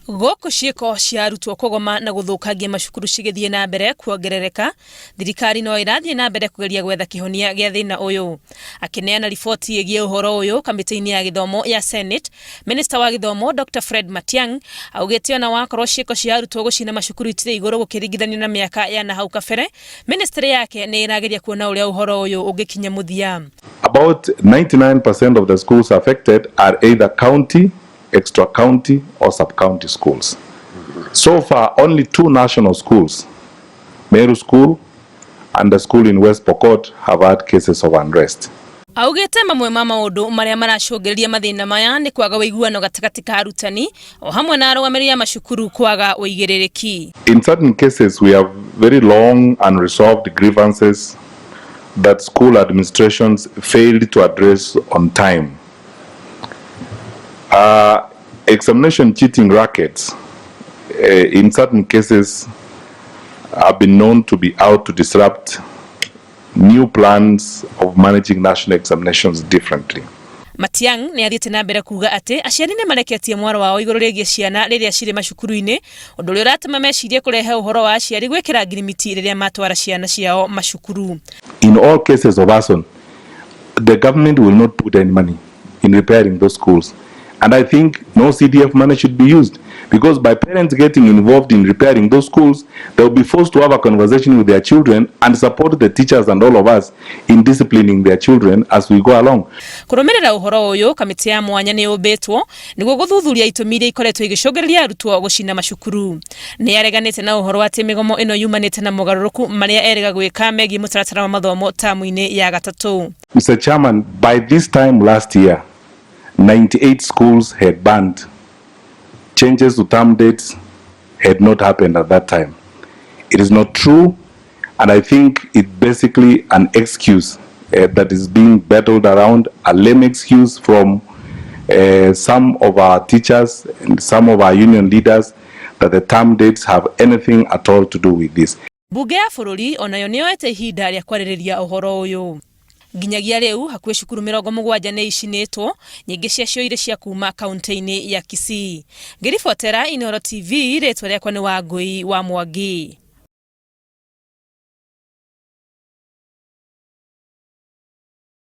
Gũkũ ciĩko cia arutwo kũgoma na gũthũkangia macukuru cigĩthiĩ na mbere kuongerereka, thirikari no ĩrathiĩ na mbere kũgeria gwetha kĩhonia gĩa thĩna ũyũ. Akĩneana riboti ĩgiĩ ũhoro ũyũ kamĩtĩ-inĩ ya gĩthomo ya Senate, Minista wa gĩthomo Dr Fred Matiang'i augĩte ona wakorwo ciĩko cia arutwo gũcina macukuru itirĩ igũrũ gũkĩringithanio na mĩaka ya nahau kabere, ministry yake nĩ ĩrageria kuona ũrĩa ũhoro ũyũ ũngĩkinya mũthia. About 99% of the schools affected are either county, extra county or sub-county schools. So far, only two national schools, Meru School and the school in West Pokot, have had cases of unrest. Augĩte mamwe ma maũndũ marĩa maracũngĩrĩria mathĩna maya nĩ kwaga ũiguano gatagatĩ ka arutani o hamwe na arũgamĩrĩri a macukuru kwaga ũigĩrĩrĩki. In certain cases, we have very long unresolved grievances that school administrations failed to address on time. Examination cheating rackets, in certain cases, have been known to be out to disrupt new plans of managing national examinations differently. Matiang' nĩ athiĩte na mbere kuga atĩ aciari nĩ mareketie mwaro wao igũrũ rĩgiĩ ciana rĩrĩa cirĩ macukuru-inĩ, ũndũ ũrĩa ũratũma mecirie kũrehe ũhoro wa aciari gwĩkĩra ngirimiti rĩrĩa matwara ciana ciao macukuru. In all cases of arson, the government will not put any money in repairing those schools. And I think no CDF money should be used, because by parents getting involved in repairing those schools, they will be forced to have a conversation with their children and support the teachers and all of us in disciplining their children as we go along. Kũrũmĩrĩra ũhoro ũyũ, kamĩtĩ ya mwanya nĩ yũmbĩtwo nĩguo gũthuthuria itũmi iria ikoretwo igĩcũngĩrĩria arutwo gũcina macukuru. Nĩ areganĩte na ũhoro atĩ mĩgomo ĩno yumanĩte na mogarũrũku marĩa erĩga gwĩka megiĩ mũtaratara wa mathomo tamu-inĩ ya gatatũ. Mr. Chairman, by this time last year, 98 schools had burned. Changes to term dates had not happened at that time. It is not true, and I think it's basically an excuse that is being battled around, a lame excuse from some of our teachers and some of our union leaders that the term dates have anything at all to do with this. Bunge ya bũrũri onayo nĩ yoete ihinda rĩa kwarĩrĩria ũhoro ũyũ. Nginyagia rĩu hakuhĩ cukuru 70 nĩ icinĩtwo, nyingĩ ciacio irĩ cia kuma kaunti-inĩ ya Kisii. Ngĩribotera Inooro TV, rĩtwa rĩakwa nĩ Wangũi wa Mwangi.